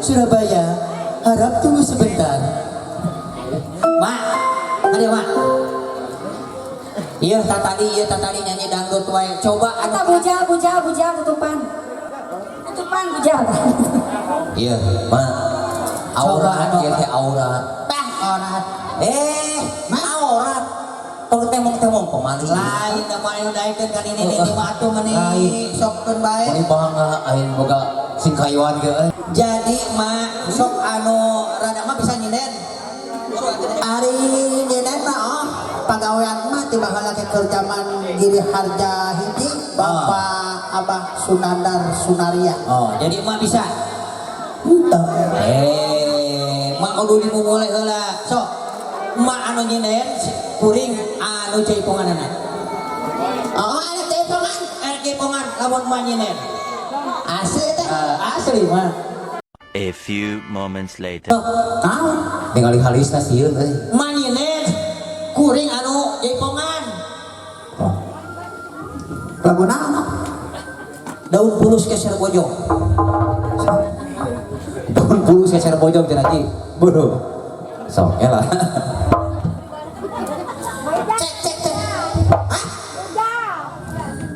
Surabaya. Harap tunggu sebentar. Mak, ada mak. Iya tatadi nyanyi dangdut wae. Coba anu Eta bujal, bujal, bujal tutupan. Tutupan bujal. Iya, mak. Aurat Coba, ieu teh aurat. Tah aurat. Eh, aurat. Tong temong-temong pemali. Lain da mah anu daekeun kan ini ini mah atuh meni Lain. sokkeun bae. Meni bangga aing boga singkayuan ge euy. Jadi mak sok anu rada mah bisa nyinden. Ari nyinden mah oh pagawean mah ti baheula ke keur zaman Giri Harja hiji Bapak Abah Sunandar Sunaria. Oh, jadi emak bisa. Henteu. Eh, mak kudu dimumule heula. Sok emak anu nyinden kuring anu jaiponganana. Oh, ada jaipongan. Eh, jaipongan lamun emak nyinden. Asli teh. Asli mah. A few moments later. Naon? Ningali halisna sieun euy. Emak nyinden kuring anu jaipongan. Lagu naon? Daun pulus keser bojong. Daun pulus keser bojong cenah Ji. Bodoh. Sok lah. Cek cek cek. Hah?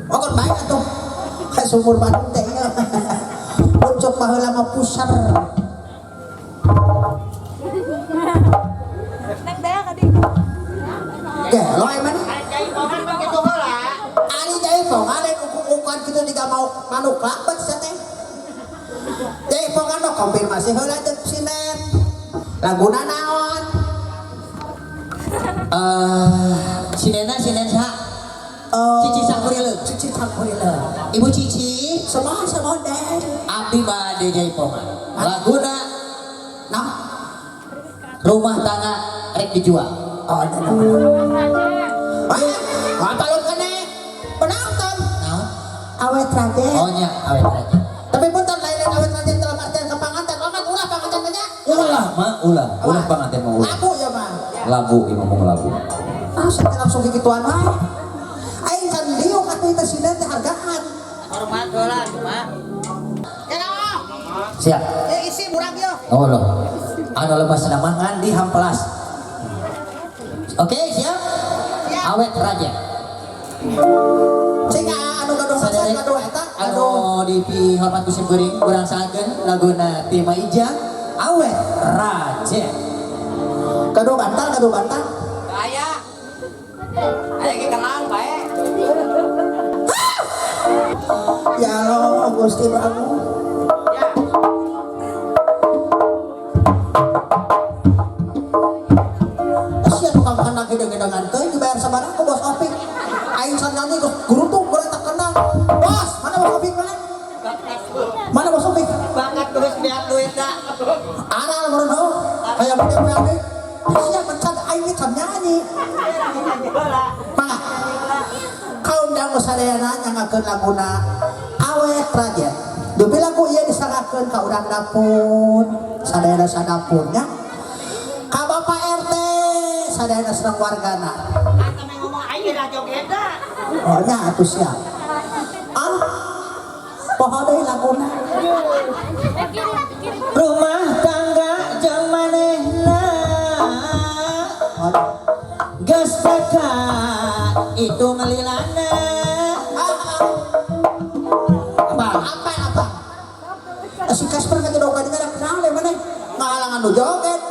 Oh, kon bae atuh. Kayak sumur Bandung teh ieu. Ucuk baheula mah pusar. Gelo emang. Jaipongan mah kitu heula. Ari jaipongan lain ukuk-ukukan kitu jiga mau manuk lakbet sia teh. Jaipongan mah konfirmasi heula jeung sinden. Laguna naon? Sindena sinden saha? Cici Sangkurileung. Cici Sangkurileung. Ibu Cici, Semua semua den. abdi bade jaipongan. Laguna Nah, rumah tangga rek dijual. oh, nah, nah. Ah, talon kene penonton. Naon? Awet raja. Oh nya, awet raja. Tapi punten lain awet raja dalam artian kepanganten. Oman ulah panganten nya. Ulah mah ulah, ulah panganten mah ulah. Lagu ya mah. Lagu ieu ngomong lagu. Ah, saya langsung gituan wae. Aing kan liuk atuh teh sinden teh hargaan. Hormat heula cuma. Siap. Eh isi murag yo. Oh loh. Anu lemas nama ngan di hampelas. Oke, siap? Awet raja. Sing anu gaduh masa gaduh eta Anu dipihormat ku sim kuring urang sangkeun laguna Tima Ija Awet Raja. gaduh bantal gaduh bantal. Aya. Aya ge kenang bae. Ya Allah Gusti Prabu. Sia tukang kandang hidung-hidungan teuing dibayar sabaraha ku Bos Opik. Aing sandani guru tuh guru tak kenal. Bos, mana Bos Opik mana? Mana Bos Opik? Bakat terus biar duit dah. Aral meureun heuh. Kaya budak PAB. Sia mencan aing ge can nyanyi. Mangga. Kaum dangu sadayana nyangakeun laguna Awet Raja. Dupi lagu ieu disanggakeun ka urang dapur, sadayana sadapurnya. Ka Bapak RT sadayana sareng wargana. Ata mah ngomong aing geus joget dah. Oh nya atuh siap. Ah. Poho deui laguna. Rumah tangga jeung manehna. Geus teka itu ngelilana. Apa? Apa apa? Si Kasper kata dong tadi kada kenal deh mana? Ngahalangan nu joget.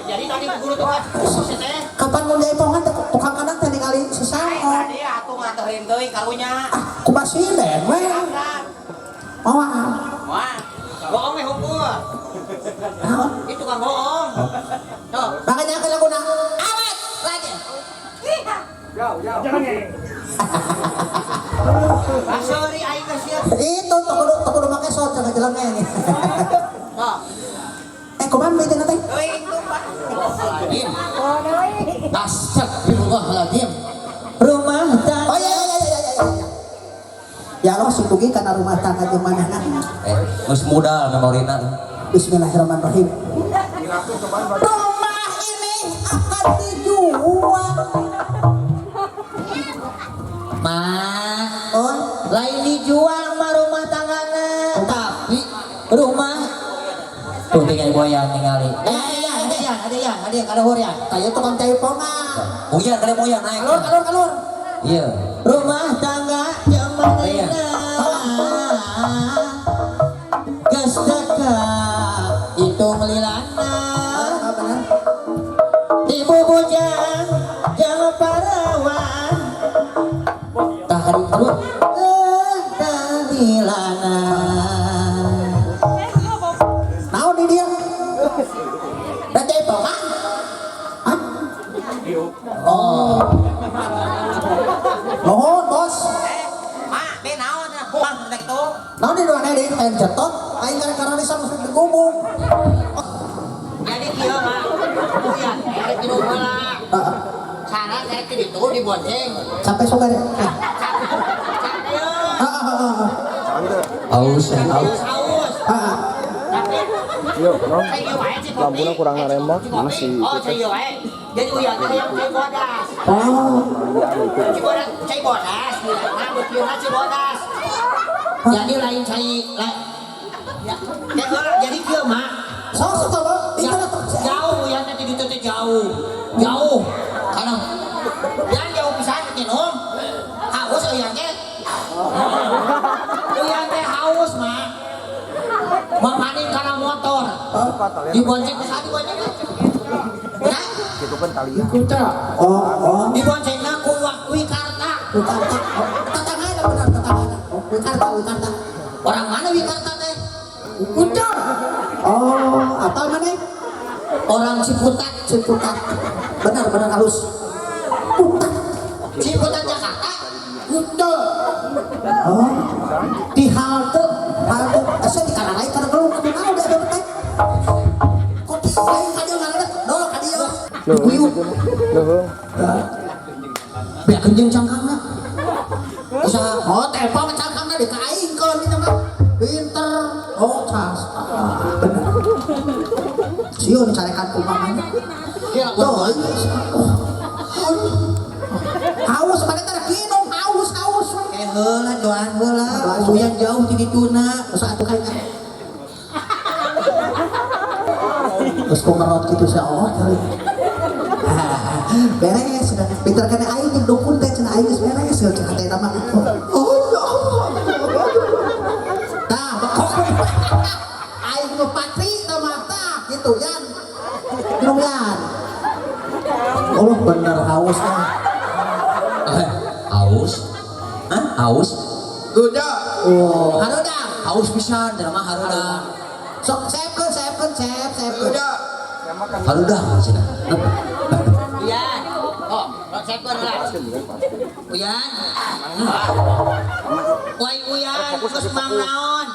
Jadi tadi guru tuh Kapan mun jaipongan teh tukang kandang teh ningali sesangon. Tadi atuh nganterin teuing karunya. Ah, kumaha sinden we. Moal. Wah, bohong we hukum. Naon? Itu kan bohong. Tuh. Makanya ke laguna Awet Raja. Ah, sorry aing geus sieun. Itu teu kudu make sound cenah jelema ini. Tuh. Eh kumaha meuteun teh? Teuing tuh, Pak. Astagfirullahaladzim. Rumah tangga. Oh iya iya iya iya iya. Ya Allah sing dugi kana rumah tangga jeung manehna. Geus muda memorina. Bismillahirrahmanirrahim. Rumah ini akan dijual. Ma, Oh, lain dijual mah rumah tanggana, tapi rumah Tuh tinggal boyan tingali. Eh, ya, ada ya, ada ya, ada kada hurian. Kayak tukang jaipongan. Uyan kali moyan naik. Kalur, kalur, kalur. Iya. Rumah tangga zaman Iya. geus teka hitung lilana. Ah, benar. Ibu bujang jangan parawan. Tah kali terus. Eh, lilana. Naon di dia? Da jaipongan. Hah? Oh. Nuhun, Bos. Mak, be naon bang kitu. Naon di dua deui aing cetot, aing gara-gara bisa mesti digumung. Jadi kieu mak, uyan erek minum heula. Heeh. Cara saya ti ditu dibonceng. Sampai suka deh. Capek Heeh, heeh, heeh. Aus, aus. Haus. Heeh. Lambuna kurang ngarembak, mana sih? Oh, cai wae. Jadi uyan teh hayang cai bodas. Oh. Cai bodas, cai bodas. Nah, beukeuna cai bodas. Jadi lain cai lain. Ya, jadi kieu mak. Sok sok kalau Jauh uyan teh di ditu teh jauh. Jauh. Kadang yang jauh pisan minum. Haus uyan teh. Uyan teh haus mak. Mamaning kana motor. Dibonceng ku saha dibonceng? Nah, Oh, oh. diboncengna ku Wikarta. Wikarta. Oh, tetangga benar tetangga. Oh, Wikarta, Wikarta. Orang mana Wikarta teh? Udah. Oh, apa mana? Orang Ciputat. Ciputat. Benar, benar halus. Putat. Ciputat Jakarta. Udah. Oh. Di halte, halte. Asa di kanan lain karena belum kudu naon da teh. Kok di lain ka dieu ngaranna? Dol ka dieu. Guyub. Beak kenjeng cangkangna. Usaha. Oh, telepon cangkangna di ka aing kalau ini mah. Pinter. Oh, cas. Benar. Sieun carekan kumaha. Tuh, haus pada teh minum haus haus. Eh heula doan heula. Uyan jauh ti dituna. Masa atuh kayaknya. Terus kok ngerot gitu sih, oh kali. Beres, sudah. Pinter kena aing jeung dukun teh cenah aing geus beres cenah teh mah. Oh ya Allah. Tah, bekok. Aing nu patri tah mah tah gitu yan. Minum yan. Oh bener haus ah. Aus. Hah? Aus. Udah. Oh, haruda. Haus pisan cenah mah haruda. Sok sepkeun, sepkeun, sep, sepkeun. Haruda cenah. Uyan. Oh, resepkeun heula. Uyan. Wai uyan, geus mang naon?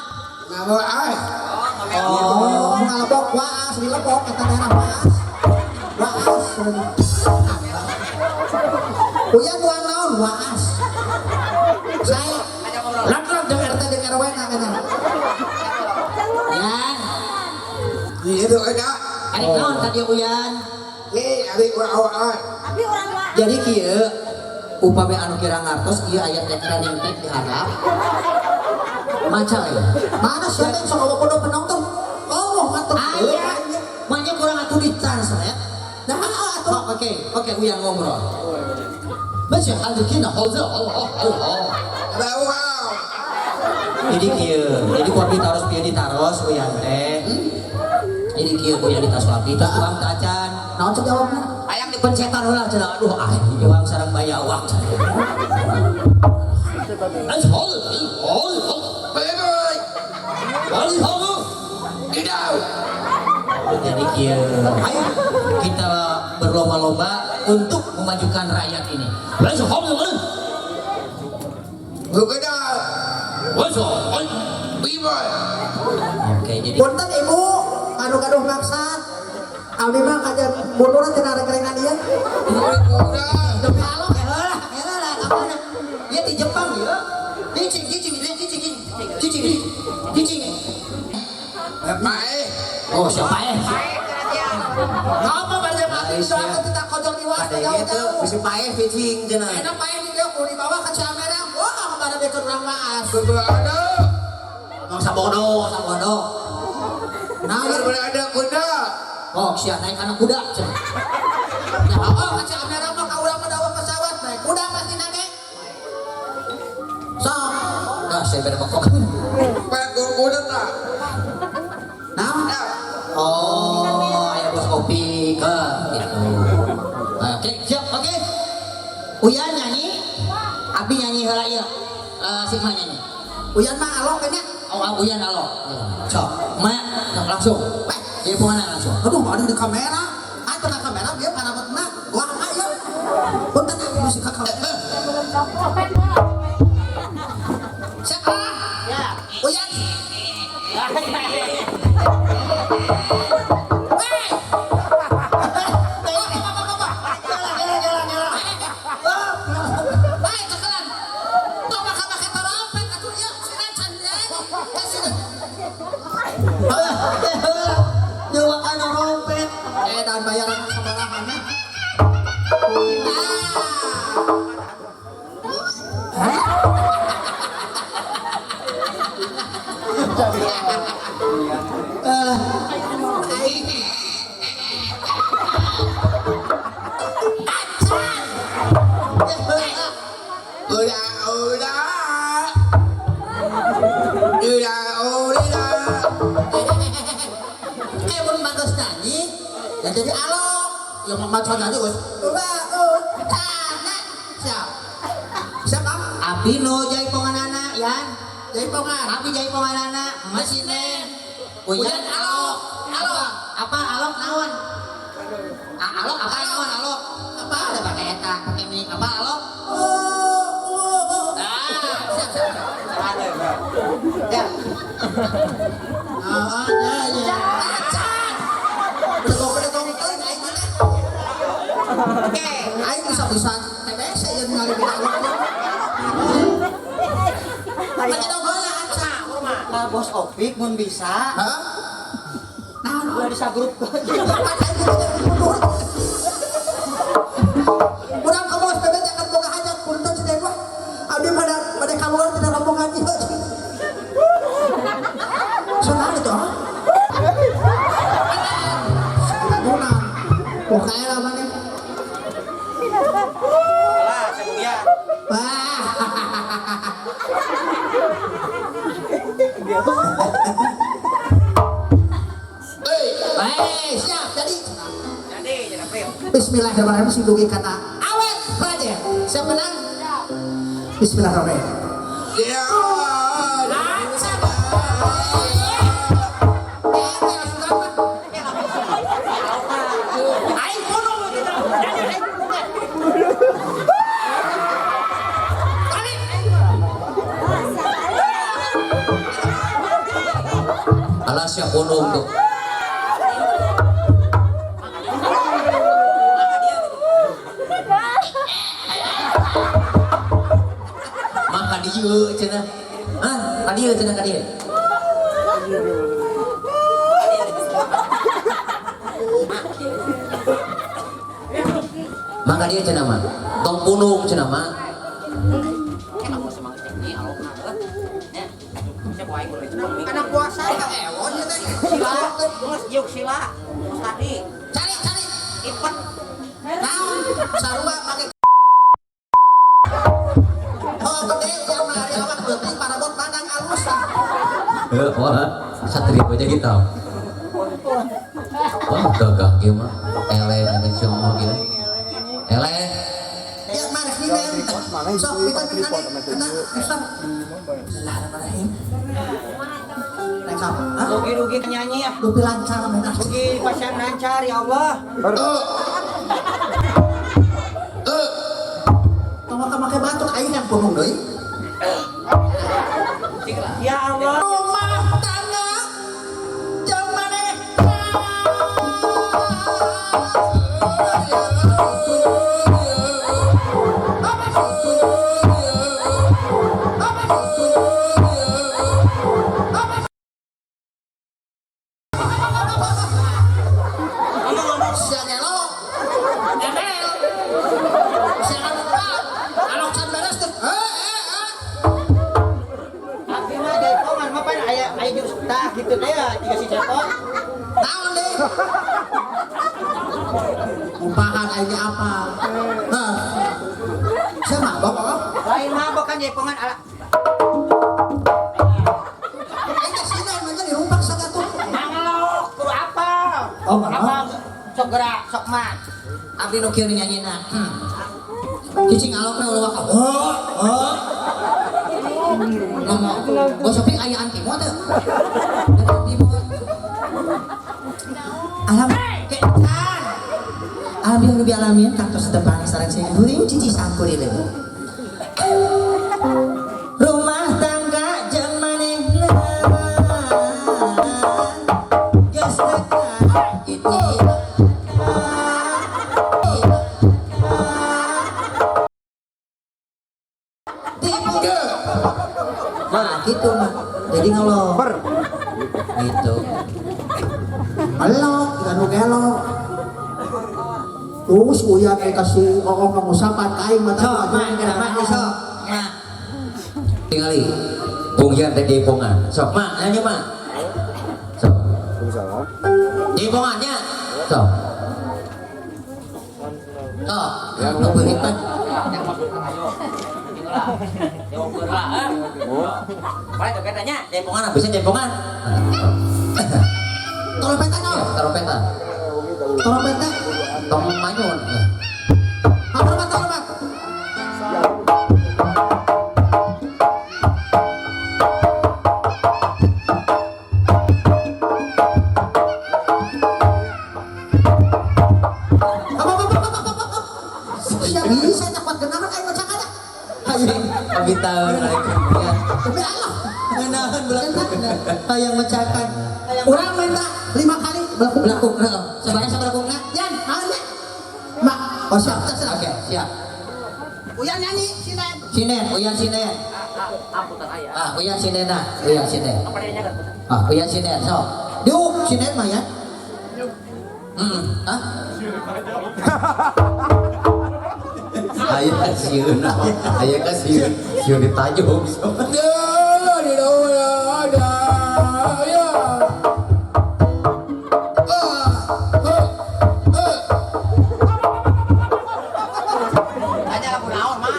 Oh, ngalebok waas, dilebok eta daerah waas. Waas. Uyan uang naon waas. Saya langlang jeung RT jeung RW na kana. Uyan. Gitu ada. Ari naon tadi uyan? Nih, adik awak. Abi orang waas. Jadi kieu upami anu kira ngartos ieu aya teh running tag diharap. Maca ya. Mana sih teh sok bodoh penonton? Oh, mantep. Aya. Manya kurang atuh ditranslate. Nah, atuh. Oh, oke, oke uyan ngobrol. Baca hadikina hauza Allah Allah. Wow. Jadi kieu, jadi ku abdi taros bieu ditaros uyan teh. Jadi kieu uyan ditaros ku abdi, terus uang teh acan. Naon cek jawabna? Hayang dipencetan heula cenah aduh ah ieu sareng bayawak. Jadi kieu, ayo kita berlomba-lomba untuk memajukan rakyat ini. Oke, jadi Punten ibu, anu gaduh maksad. Abdi mah kajian munduran cenah rek-rekan ieu. Demi Allah, heula, heula, kamana? Ieu di Jepang ieu. Cicing, cicing, cicing, cicing, cicing. Oh, siapa eh? Ngapa bade mati doakeun kita kojok di wae jauh-jauh. Bisa paeh fishing cenah. Enak paeh di dieu kudu dibawa ka Ciamerang. Wah, kemana bekeun urang waas. Mangsa bodoh, mangsa bodoh. Nah, Ada kuda. Oh, sia naik anak kuda cenah. Ya, oh, kaca kamera mah ka urang mah dawa pesawat naik kuda pasti nage. Sok. Ah, saya beda bengkok. Pak kuda tak? Nah, Oh, aya bos kopi ke gitu. Oke, siap, oke. Uyan nyanyi, Abi nyanyi heula ieu. Sigma nyanyi. Uyan mah alok nya. Oh, Uyan alok. Sok, ma langsung. Weh, Jadi pemana langsung. aduh, ada di kamera. Ah, tengah kamera dia parabotna. Wah, ayo. Punten ah, masih ka kamera. Siapa? Ya. Uyan. Weh. Jalan, jalan, jalan, jalan. Weh, cekelan. Tong maka make trompet atuh ieu sina can nyanyi. Eh, sina. Nyewa kana rompet. Eh, dan bayaran sabaraha. Udah, udah. Udah, udah. Eh, mun bagus nyanyi, ya jadi alok. Ya mau maca nyanyi geus. Udah, udah. Siap. Siap, Am? Abi nu jaiponganana, Yan. Jaipongan. Abi jaiponganana, masinen. Uyan Uyan alok. alok. Apa alok naon? Ah, alok apa naon alok? Apa? Ada pakai eta, pakai mic apa alok? Oh, oh, oh. Ah, Siap, siap, siap. ya. Ah, ah, ya, ya. Acan. Bedegong-bedegong teuing aing mah. Oke. Aing bisa-bisa TBC jeung ningali beda alok. Lagi dong heula acan. Nah, bos Opik mun bisa. Hah? Naon? Ulah disagrup. Tempat aing kudu mundur. Urang ka bos bebet akan boga hajat punten cenah mah. Abdi pada pada keluar tina rombongan ieu. Sonar itu ah. Kagunan. Pokoknya lah mana. Alah, saya Wah. Hei, siap jadi. Jadi, jadi apa? Bismillahirrahmanirrahim sing dugi kana awet raja. Siap menang? Bismillahirrahmanirrahim. Ya. Aing bunuh gitu. Aing bunuh. Balik. Alah, siap bunuh tuh. Maka dieu cenah. Hah, ka dieu cenah ka dieu. Maka dia cenah mah. Tong punung cenah mah. Karena puasa ka ewon ya teh. Sila, geus jiuk sila. Geus tadi Cari cari. ipet. Naon? Sarua make. Oh, gede ya mah ari awak beuting parabot padang alus. Wah, satria aja gitu. Wah, gagah kieu mah. Eleh anu cuma kieu. Eleh. Ya mah rek ninen. Sok kita kita kita Ustaz. Bismillahirrahmanirrahim. Rek apa? Hah? Rugi-rugi nyanyi ya. Dupi lancar menah. Rugi pasien lancar ya Allah. Tong ka make batuk aing yang punung deui. Ya Allah. Rumah tangga jeung maneh. Sia gelo. Emel. Sia anu alok can beres teh. Eh eh eh. Abdi mah jaipongan mah. Apa aya aya jurus tah kitu teh ya jika si Cepot. Naon deh? Umpahan aing apa? Hah. Saya mabok oh. Lain mabok kan jaipongan ala. Aing teh sina mah dirumpak sagatuh. Mangelok kudu apa? Oh, apa? Sok gerak, sok mah. Abdi nu kieu nyanyina. Cicing alokna ulah waka. Oh, oh. Ngomong. Bos Sopi aya antimo teu? Antimo. Alam kecan. Alhamdulillah alamin kantos tepang sareng sing guring cici sangkurileng. Rumah tangga jeung manehna geus dekat itu. Nah, gitu mah. Jadi ngelok. Gitu. Elok, ikan nu gelok. Terus uyan aing kasih oong ngamusapan ka aing mah Sok, mak, kenapa sok? Mak. Tingali. Bung Yan teh jaipongan. Sok, mak, nyanyi mak. Sok. Jaipongannya. Sok. Sok, nu beurit mah. Jaipongan bisa jaipongan. Trompetan oh. Trompetan. Trompetan. Tong manyun. Trompet, trompet. Siap bisa cepat genahan aing mah cakada. Abi tahu mereka. Ya. Demi Allah. Ngenahan belakukna. Hayang mecakan. Urang minta 5 kali belakuk. Belakuk, heeh. Sabaraha sabalakukna? Yan, naon ya? Mak, oh siap, siap. Oke, siap. Uyan nyanyi, sinen. Sinen, uyan sinen. Ah, uyan sinen nah, uyan sinen. Ah, uyan sinen, sok. Diuk, sinen mah ya. Heeh. Hah? Aya sieun. Aya ka sieun. Sieun ditajuk. Tanya lagu naon mah.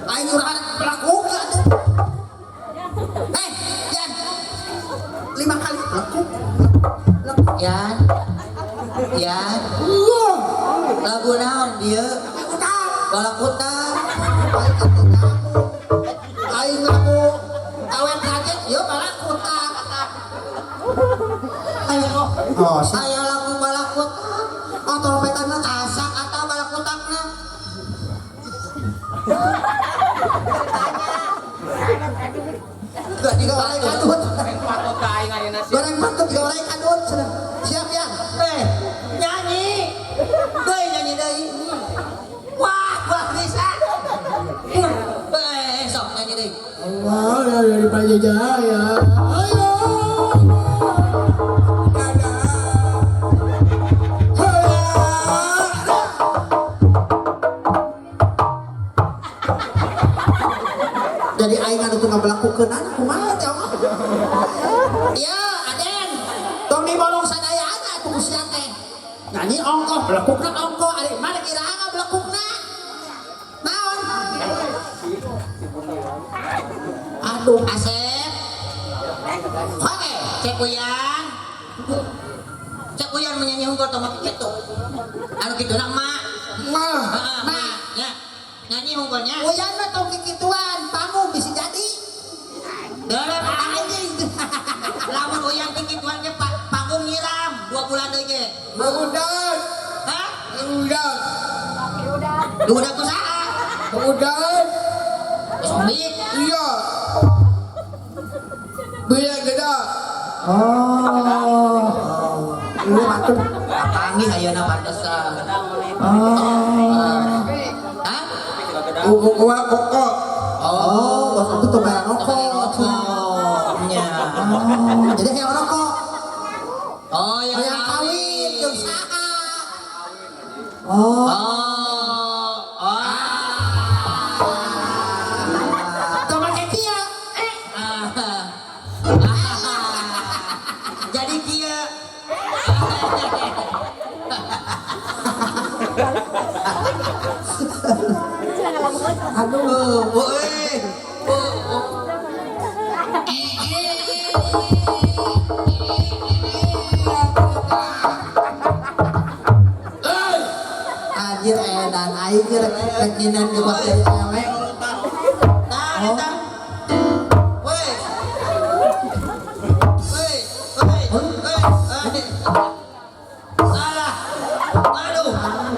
Aing nyurahan belakuk atuh. Eh, Yan. 5 kali belakuk. Belakuk. Yan. Yan. Lagu naon dieu? Balakutang. Aing lagu awet kaget ieu balakutang. Ayo. Oh, siap. Ayo lagu balakutang. Oh, trompetanna Asak atau balakutangna? Gak tiga orang kadut. Patut ka aing ayeuna sih. Goreng patut tiga orang kadut. Siap ya. Eh, nyanyi. Deui nyanyi deui. Wah, wah bisa. Eh, sok nyanyi deui. Allah dari Pajajaya. Ayo. Jadi aing anu teu ngabelakukeun kumaha teh Allah. Ya, Aden. Tong dibolong sadayana atuh ku sia teh. Nyanyi ongkoh, belekukna ongkoh, ari mana iraha belekukna? Naon? Aduh, Asep. oke. Cek uyan. Cek uyan menyanyi unggul tong kitu. Anu kitu na emak. Mah. Heeh, mak. Ya. Nyanyi unggulnya. Uyan mah tong kikituan, panggung bisa jadi. Dalam Anjing. lamun uyan kikituan ge panggung nyiram 2 bulan deui ge. Udah. Hah? Udah. Udah ku saha? Udah. Sombik. Iya. Biar gede. Oh. Lu patut. Panggih ayeuna pantesan. Oh. Hah? Gua kokok. Oh, bos itu tuh bayar rokok. Rokoknya. Oh, jadi kayak rokok. Oh, yang Yang kawin jeung saha? Oh. Oh. Oh. Tong make kieu. Eh. Ah. Aduh. Euy. Anjir edan aing ge rek nyinan ge buat cewek. Nah, eta. Woi. Woi, woi, woi. Alah. Aduh. Alah.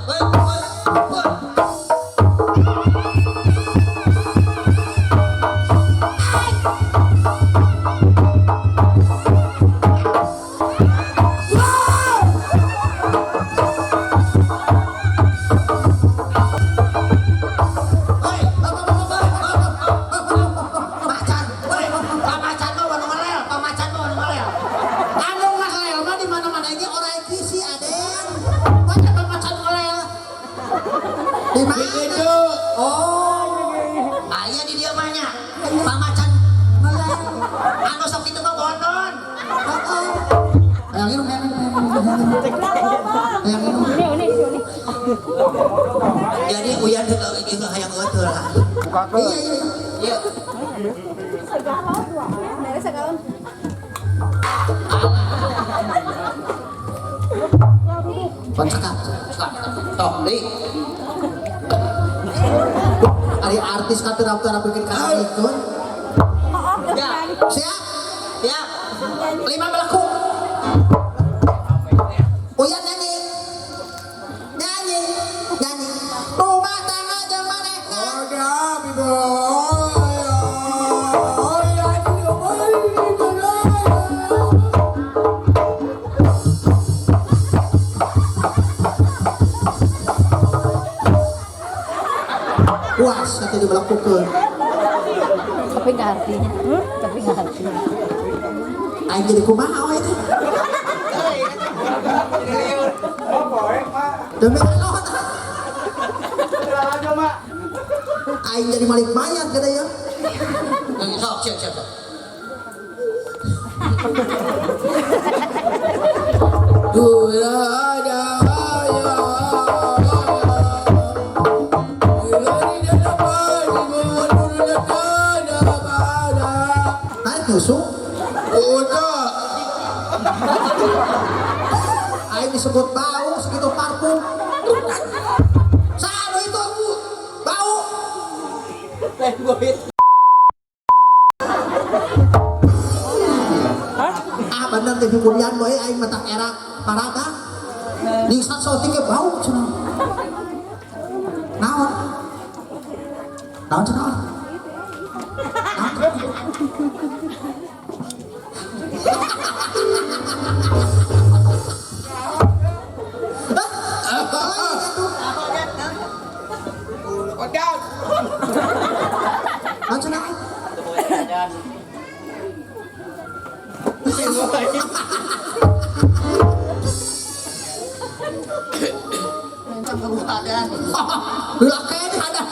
Woi, woi, woi. Woi, macan, woi, pamacan mah wanu ngelel, pamacan mah wanu ngelel. Anu ngelel mah di mana-mana ge orai kisi aden. Mana pamacan ngelel? Di mana? Begitu. Oh, Aya di dieu mah nya. Pamacan ngelel. anu sok kitu mah bonon. Heeh. Hayang minum, hayang minum, hayang minum. Hayang minum. Jadi uyan teu ieu hayang eueuh lah. Iya, iya, iya. Ieu. Segalon. Pan cekap. Tok deui. Ari artis ka teu rap bikin kana itu. Ya, Siap. siap. 5 melaku. Uyan nyanyi. Nyanyi, nyanyi. Rumah tangga jeung manehna. Ada ibu. Puas nanti dibelakukeun. Tapi nggak artinya. Tapi nggak artinya. Aing jadi kumaha we teh. Demi Allah. Aing jadi malik mayat gede ya. Sok, siap, siap, sok. Tarik nyusu. Udah. Aing disebut bau segitu parfum. Sanu itu bau. Ah bener teh kuliah we aing mah tak era parada. Ningsat saeutik ge bau cenah. Naon? Naon cenah? Udah. Naon cenah? Laki ada.